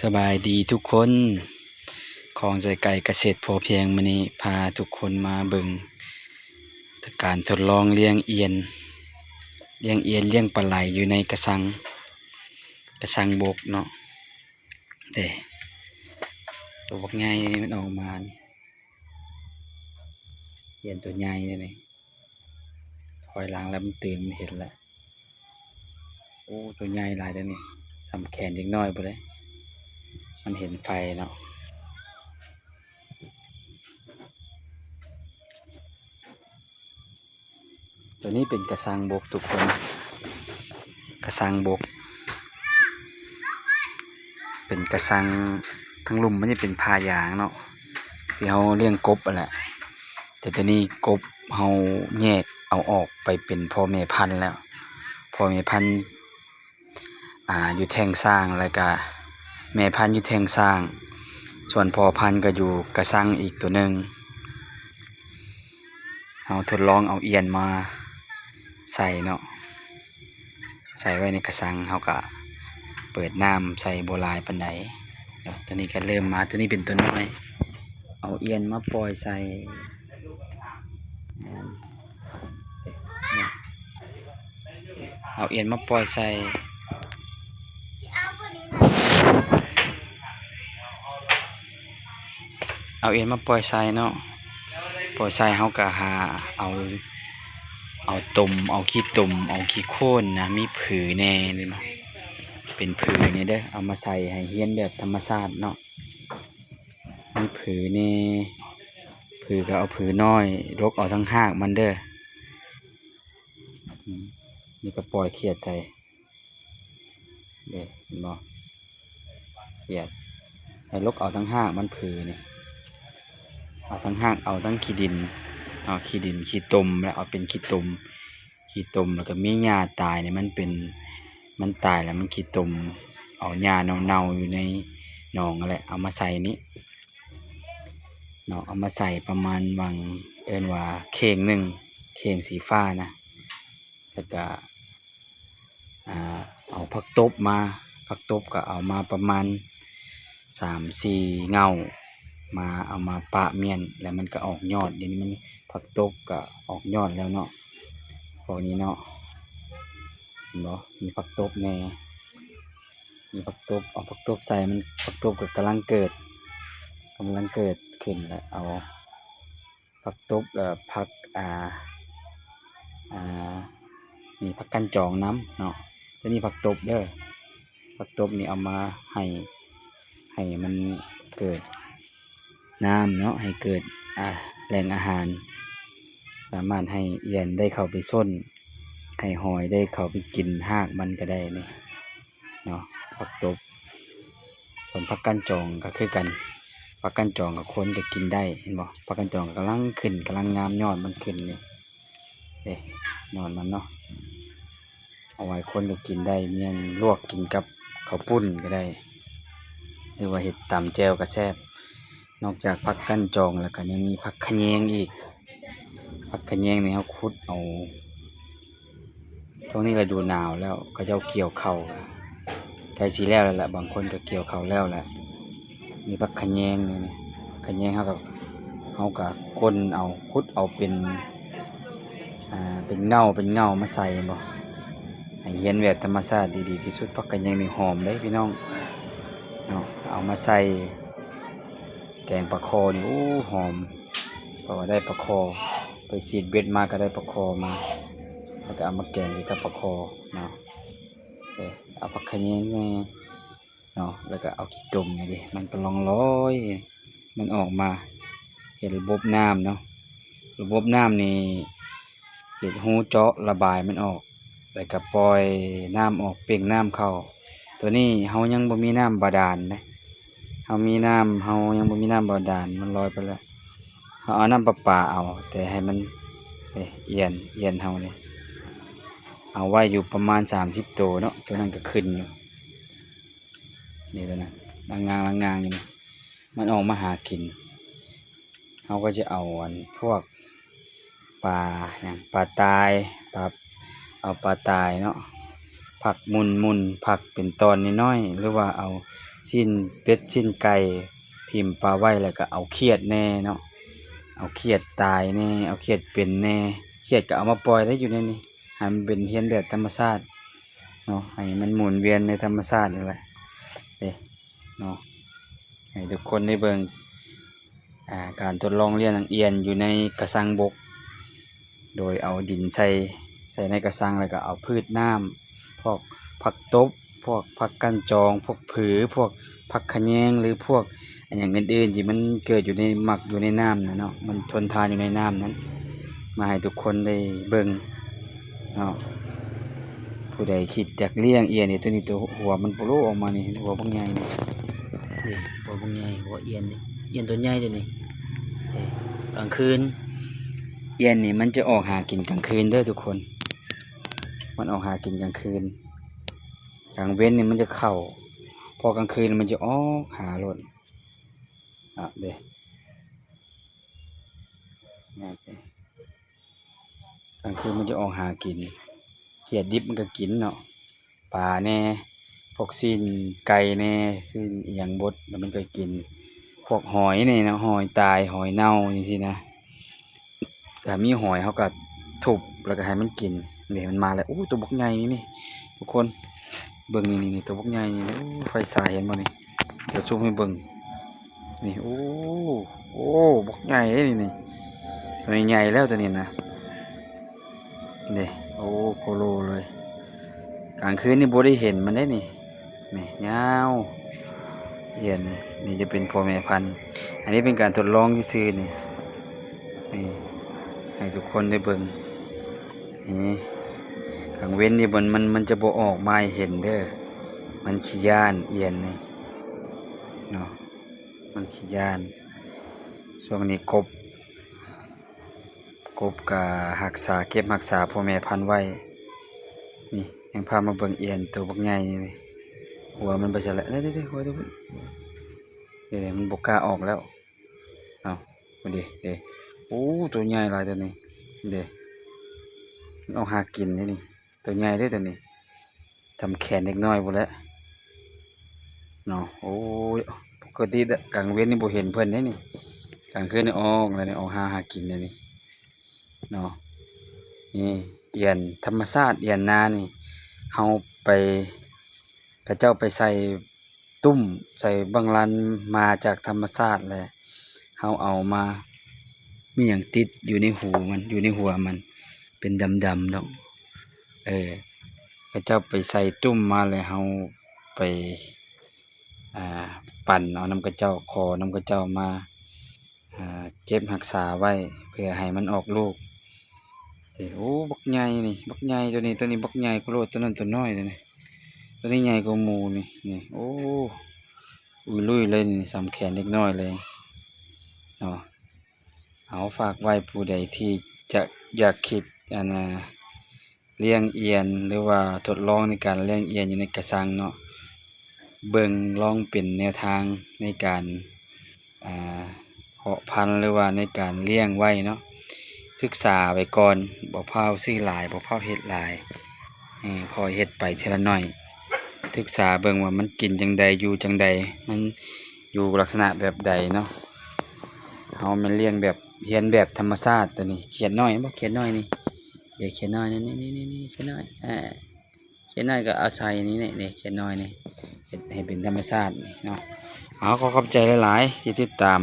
ສະບາຍດີທຸກຄົນ, ຂອງໃສ່ໄກ່ກະເສດພໍພຽງ ມື້ນີ້ພາທຸກຄົນມາເບິ່ງການທົດລອງລ້ຽງອຽນ, ລ້ຽງອຽນ, ລ້ຽງປາໄຫຼຢູ່ໃນກະຊັງ, ກະຊັງບົກເນາະ. ເດ້ ໂຕບັກໃຫຍ່ມັນອອກມານີ້, ອຽນໂຕໃຫຍ່ເດ້ນີ້. ຖອຍຫຼັງແລ້ວມັນຕື່ນ ມັນເຫັນແລ້ວ. ໂອ້ ໂຕໃຫຍ່ຫຼາຍເດ້ນີ້, ສ່ຳແຂນເດັກນ້ອຍພຸ້ນເດ້. ມັນເຫັນໄຟເນາະ. ໂຕນີ້ເປັນກະຊັງບົກທຸກຄົນ, ກະຊັງບົກ ເປັນກະຊັງ, ທາງລຸ່ມມັນຈະເປັນຜ້າຢາງເນາະ ທີ່ເຮົາລ້ຽງກົບຫັ້ນແຫຼະ. ແຕ່ຕອນນີ້ກົບເຮົາແຍກເອົາອອກໄປເປັນພໍ່ແມ່ພັນແລ້ວ, ພໍ່ແມ່ພັນ ອ່າ ຢູ່ແທ່ງຊ້າງ ແລ້ວກະແມ່ພັນຢູ່ແທ່ງຊ້າງ, ສ່ວນພໍ່ພັນກໍຢູ່ກະຊັງອີກໂຕໜຶ່ງ. ເຮົາທົດລອງເອົາອຽນມາໃສ່ເນາະ, ໃສ່ໄວ້ໃນກະຊັງ, ເຮົາກະເປີດນ້ຳໃສ່ບໍ່ຫຼາຍປານໃດ. ເນາະ ໂຕນີ້ກໍເລີ່ມມາ, ໂຕນີ້ເປັນໂຕນ້ອຍ, ເອົາອຽນມາປ່ອຍໃສ່. ແມ່ນ ເອົາອຽນມາປ່ອຍໃສ່, ເອົາອຽນມາປ່ອຍໃສ່ເນາະ, ປ່ອຍໃສ່ເຮົາກໍຫາເອົາ, ເອົາຕົມ, ເອົາຂີ້ຕົມ, ເອົາຂີ້ໂຄນນະ, ມີຜືແດ່ນີ້ເນາະ, ເປັນຜືນີ້ເດີ, ເອົາມາໃສ່ໃຫ້ຮຽນແບບທຳມະຊາດເນາະ. ມີຜືແດ່, ຜືກໍເອົາຜືນ້ອຍ ລົກເອົາທັງຮາກມັນເດີ. ອືມ ນີ້ກໍປ່ອຍຂຽດໃສ່ເດ້ ເຫັນບໍ່? ຂຽດ ໃຫ້ລົກເອົາທັງຮາກມັນ ຜືນີ້, ເອົາທັງຮາກ ເອົາທັງຂີ້ດິນ, ເອົາຂີ້ດິນ ຂີ້ຕົມ ແລ້ວເອົາເປັນຂີ້ຕົມ. ຂີ້ຕົມ ແລ້ວກໍມີຫຍ້າຕາຍນີ້ ມັນເປັນ, ມັນຕາຍແລ້ວມັນຂີ້ຕົມ ເອົາຫຍ້າເນົ່າໆຢູ່ໃນໜອງຫັ້ນແຫຼະ ເອົາມາໃສ່ນີ້ເນາະ, ເອົາມາໃສ່ປະມານຫວ່າງ ເອີ້ນວ່າເຂ່ງໜຶ່ງ, ເຂ່ງສີຟ້ານະ, ແລ້ວກໍ ອ່າ ເອົາຜັກຕົບມາ, ຜັກຕົບກໍເອົາມາປະມານສາມສີ່ເຫງົ້າ ມາ ເອົາມາປະມ້ຽນ ແລ້ວມັນກໍອອກຍອດ. ດຽວນີ້ມັນ ຜັກຕົບກໍອອກຍອດແລ້ວເນາະ ພວກນີ້ເນາະ, ເຫັນບໍ່? ມີຜັກຕົບແດ່, ມີຜັກຕົບ, ເອົາຜັກຕົບໃສ່ ມັນ ຜັກຕົບກໍກຳລັງເກີດ, ກຳລັງເກີດຂຶ້ນ ແລ້ວເອົາ ຜັກຕົບ ແລ້ວຜັກ ອ່າ ອ່າ ມີຜັກກ້ານຈອງນຳເນາະ. ໂຕນີ້ຜັກຕົບເດີ, ຜັກຕົບນີ້ເອົາມາໃຫ້ ໃຫ້ມັນເກີດນ້ຳເນາະ, ໃຫ້ເກີດ ອ່າ ແຫຼ່ງອາຫານ, ສາມາດໃຫ້ອຽນໄດ້ເຂົ້າໄປຊົນ, ໃຫ້ຫອຍໄດ້ເຂົ້າໄປກິນຮາກມັນກໍໄດ້ນີ້ເນາະ, ຜັກຕົບ. ສ່ວນຜັກກ້ານຈອງກໍຄືກັນ, ຜັກກ້ານຈອງກໍຄົນກໍກິນໄດ້ ເຫັນບໍ່? ຜັກກ້ານຈອງກໍກຳລັງຂຶ້ນ ກຳລັງງາມ ຍອດມັນຂຶ້ນນີ້ເດ້, ຍອດມັນເນາະ, ເອົາໄວ້ຄົນກໍກິນໄດ້, ແມ່ນລວກກິນກັບເຂົ້າປຸ້ນກໍໄດ້ ຫຼືວ່າເຮັດຕຳແຈ່ວກໍແຊບ. ນອກຈາກຜັກກ້ານຈອງແລ້ວກໍຍັງມີຜັກຂະແຍງອີກ, ຜັກຂະແຍງນີ້ເຮົາຂຸດເອົາ ຊ່ວງນີ້ລະດູໜາວແລ້ວ ເຂົາເຈົ້າກ່ຽວເຂົ້າ ໃກ້ຊິແລ້ວແລ້ວລະ, ບາງຄົນກໍກ່ຽວເຂົ້າແລ້ວແຫຼະ. ມີຜັກຂະແຍງນີ້, ຜັກຂະແຍງເຮົາກໍ ເຮົາກໍກົ້ນເອົາ, ຂຸດເອົາເປັນ ອ່າ ເປັນເຫງົ້າ ເປັນເຫງົ້າມາໃສ່ ເຫັນບໍ່? ໃຫ້ຮຽນແບບທຳມະຊາດ ດີ ດີທີ່ສຸດ. ຜັກຂະແຍງນີ້ຫອມເດ້ພີ່ນ້ອງເນາະ, ເອົາມາໃສ່ ແກງປາຄໍນີ້ ໂອ້ ຫອມ, ເພາະວ່າໄດ້ປາຄໍ ໄປຊີດເບັດມາກໍໄດ້ປາຄໍມາ ແລ້ວກໍເອົາມາແກງກິນກັບປາຄໍເນາະ. ເອີ ເອົາຜັກຂະແຍງແດ່ເນາະ, ແລ້ວກໍເອົາຂີ້ຕົມນີ້ເດ້ ມັນກໍລ່ອງລອຍ ມັນອອກມາ ເຮັດລະບົບນ້ຳເນາະ. ລະບົບນ້ຳນີ້ ເຮັດຮູເຈາະລະບາຍມັນອອກ ແລ້ວກໍປ່ອຍນ້ຳອອກ ເປັ່ງນ້ຳເຂົ້າ. ໂຕນີ້ເຮົາຍັງບໍ່ມີນ້ຳບາດານເດ້, ເຮົາມີນ້ຳ ເຮົາຍັງບໍ່ມີນ້ຳບາດານ ມັນລອຍໄປແລ້ວ. ເຮົາເອົານ້ຳປະປາເອົາ, ແຕ່ໃຫ້ມັນ ເອີ ອຽນ ອຽນເຮົານີ້ ເອົາໄວ້ຢູ່ປະມານສາມສິບໂຕເນາະ, ໂຕນັ້ນກໍຂຶ້ນຢູ່ ນີ້ ໂຕນັ້ນ ລະງງາງ ລະງງາງຢູ່ນີ້ ມັນອອກມາຫາກິນ. ເຮົາກໍຈະເອົາອັນພວກປາຫຍັງ ປາຕາຍ ປາ ເອົາປາຕາຍເນາະ ພັກໝຸ່ນໆ ພັກເປັນຕອນນ້ອຍໆ ຫຼືວ່າເອົາ ຊີ້ນເປັດຊີ້ນໄກ່ ຖິ້ມປະໄວ້ ແລ້ວກໍເອົາຂຽດແດ່ເນາະ ເອົາຂຽດຕາຍແດ່ ເອົາຂຽດເປັນແດ່. ຂຽດກໍເອົາມາປ່ອຍໄດ້ຢູ່ໃນນີ້ ໃຫ້ມັນເປັນຮຽນແບບທຳມະຊາດເນາະ ໃຫ້ມັນໝູນວຽນໃນທຳມະຊາດນີ້ແຫຼະເດ້ເນາະ. ໃຫ້ທຸກຄົນໄດ້ເບິ່ງ ອ່າ ການທົດລອງລ້ຽງອຽນຢູ່ໃນກະຊັງບົກ ໂດຍເອົາດິນໃສ່ ໃສ່ໃນກະຊັງ ແລ້ວກໍເອົາພືດນ້ຳ ພວກຜັກຕົບ ພວກຜັກກ້ານຈອງ ພວກຜື ພວກຜັກຂະແຍງ ຫຼືພວກອັນຫຍັງອື່ນໆ ທີ່ມັນເກີດຢູ່ໃນ ມັກຢູ່ໃນນ້ຳນະເນາະ ມັນທົນທານຢູ່ໃນນ້ຳນັ້ນ ມາໃຫ້ທຸກຄົນໄດ້ເບິ່ງເນາະ. ຜູ້ໃດຄິດຢາກລ້ຽງອຽນນີ້ ໂຕນີ້ ໂຕຫົວມັນໂປໂລອອກມານີ້ ຫົວບັກໃຫຍ່ນີ້ ນີ້ ຫົວບັກໃຫຍ່ ຫົວອຽນນີ້ ອຽນໂຕໃຫຍ່ເດ້ນີ້. ນີ້ ກາງຄືນ ອຽນນີ້ມັນຈະອອກຫາກິນກາງຄືນເດີທຸກຄົນ ມັນອອກຫາກິນກາງຄືນ. ກາງເວັນນີ້ມັນຈະເຂົ້າ ພໍກາງຄືນມັນຈະອອກຫາໂລດ ອະເດ້ ກາງຄືນມັນຈະອອກຫາກິນ ຂຽດດິບມັນກໍກິນເນາະ ປາແດ່ ພວກຊີ້ນໄກ່ແດ່ ຊີ້ນອີ່ຫຍັງບົດ ແລ້ວມັນກໍກິນ ພວກຫອຍນີ້ນະ ຫອຍຕາຍ ຫອຍເນົ່າຈັ່ງຊີ້ນະ. ຖ້າມີຫອຍເຮົາກໍທຸບ ແລ້ວກໍໃຫ້ມັນກິນ. ນີ້ ມັນມາແລ້ວ. ໂອ້ ໂຕບັກໃຫຍ່ນີ້ ນີ້ ທຸກຄົນ ເບິ່ງນີ້ ນີ້ ນີ້ ໂຕບັກໃຫຍ່ນີ້ ນີ້. ໂອ້ ໄຟສາຍ ເຫັນບໍ່ນີ້? ດຽວຊູມໃຫ້ເບິ່ງ ນີ້. ໂອ້ ໂອ້ ບັກໃຫຍ່ເດ້ນີ້ ນີ້ ໂຕໃຫຍ່ແລ້ວໂຕນີ້ນະ ນີ້. ໂອ້ ໂຄໂລເລີຍ ກາງຄືນນີ້ບໍ່ໄດ້ເຫັນມັນເດ້ນີ້. ນີ້ ຍາວ ອຽນນີ້ ນີ້ຈະເປັນພໍ່ແມ່ພັນ. ອັນນີ້ເປັນການທົດລອງຊື່ໆ ນີ້ ນີ້ ໃຫ້ທຸກຄົນໄດ້ເບິ່ງ. ນີ້ ກາງເວັນນີ້ມັນ ມັນ ມັນຈະບໍ່ອອກມາໃຫ້ເຫັນເດີ ມັນຂີ້ຢ້ານ ອຽນນີ້ເນາະ ມັນຂີ້ຢ້ານ. ຊ່ວງນີ້ກົບ ກົບກະຮັກສາ ເກັບຮັກສາພໍ່ແມ່ພັນໄວ້. ນີ້ ຍັງພາມາເບິ່ງອຽນໂຕບັກໃຫຍ່ນີ້ ຫົວມັນໄປໃສລະ ເດ້ໆໆ ຫົວໂຕພຸ້ນ ເດ້ໆ ມັນບໍ່ກ້າອອກແລ້ວ. ເອົາ ພຸ້ນເດ້ ເດ້ ໂອ້ ໂຕໃຫຍ່ຫຼາຍໂຕນີ້ ເດ້ ມັນອອກຫາກິນເດ້ນີ້ ໂຕໃຫຍ່ເດ້ໂຕນີ້. ສ່ຳແຂນເດັກນ້ອຍພຸ້ນແຫຼະເນາະ. ໂອ້ຍ ປົກກະຕິກາງເວັນນີ້ບໍ່ເຫັນເພິ່ນເດ້ນີ້ ກາງຄືນນີ້ອອກແລ້ວນີ້ ອອກຫາ ຫາກິນແລ້ວນີ້ເນາະ. ນີ້ ອຽນທຳມະຊາດ ອຽນນານີ້ ເຮົາໄປ ເຂົາເຈົ້າໄປໃສ່ ຕຸ້ມໃສ່ບັງລັນມາຈາກທຳມະຊາດ ແລະ ເຮົາເອົາມາ ມີຫຍັງຕິດຢູ່ໃນຫູມັນ ຢູ່ໃນຫົວມັນ ເປັນດຳໆດອກ. ເອີ ເຂົາເຈົ້າໄປໃສ່ຕຸ້ມມາ ແລະ ເຮົາໄປ ອ່າ ປັ່ນເອົານຳເຂົາເຈົ້າ ຂໍນຳເຂົາເຈົ້າມາ ອ່າ ເກັບຮັກສາໄວ້ ເພື່ອໃຫ້ມັນອອກລູກ. ໂອ້ ບັກໃຫຍ່ນີ້ ບັກໃຫຍ່ໂຕນີ້ ໂຕນີ້ບັກໃຫຍ່ກວ່າໂລດ ໂຕນັ້ນໂຕນ້ອຍໂຕນີ້ ໂຕນີ້ໃຫຍ່ກວ່າໝູ່ນີ້ ນີ້. ໂອ້ ອຸຍລຸຍເລີຍນີ້ ສ່ຳແຂນເດັກນ້ອຍເລີຍເນາະ. ເອົາ ຝາກໄວ້ຜູ້ໃດທີ່ຈະ ຢາກຄິດ ອັນນ່າ ລ້ຽງອຽນ ຫຼືວ່າທົດລອງໃນການລ້ຽງອຽນຢູ່ໃນກະຊັງເນາະ ເບິ່ງລອງເປັນແນວທາງໃນການ ອ່າ ເພາະພັນ ຫຼືວ່າໃນການລ້ຽງໄວ້ເນາະ. ສຶກສາໄວ້ກ່ອນ ບໍ່ຟ້າວຊື້ຫຼາຍ ບໍ່ຟ້າວເຮັດຫຼາຍ ເອີ ຄ່ອຍເຮັດໄປເທື່ອລະໜ້ອຍ ສຶກສາເບິ່ງວ່າມັນກິນຈັ່ງໃດ ຢູ່ຈັ່ງໃດ ມັນຢູ່ລັກສະນະແບບໃດເນາະ. ເຮົາແມ່ນລ້ຽງແບບ ຮຽນແບບທຳມະຊາດໂຕນີ້. ຂຽດນ້ອຍ ເຫັນບໍ່ ຂຽດນ້ອຍນີ້ ເດ້ ຂຽດນ້ອຍນີ້ ນີ້ ຂຽດນ້ອຍ ອ່າ ຂຽດນ້ອຍກໍເອົາໃສ່ນີ້ ນີ້ ຂຽດນ້ອຍນີ້ ເຮັດໃຫ້ເປັນທຳມະຊາດນີ້ເນາະ. ເອົາ ຂໍຂອບໃຈຫຼາຍໆທີ່ຕິດຕາມ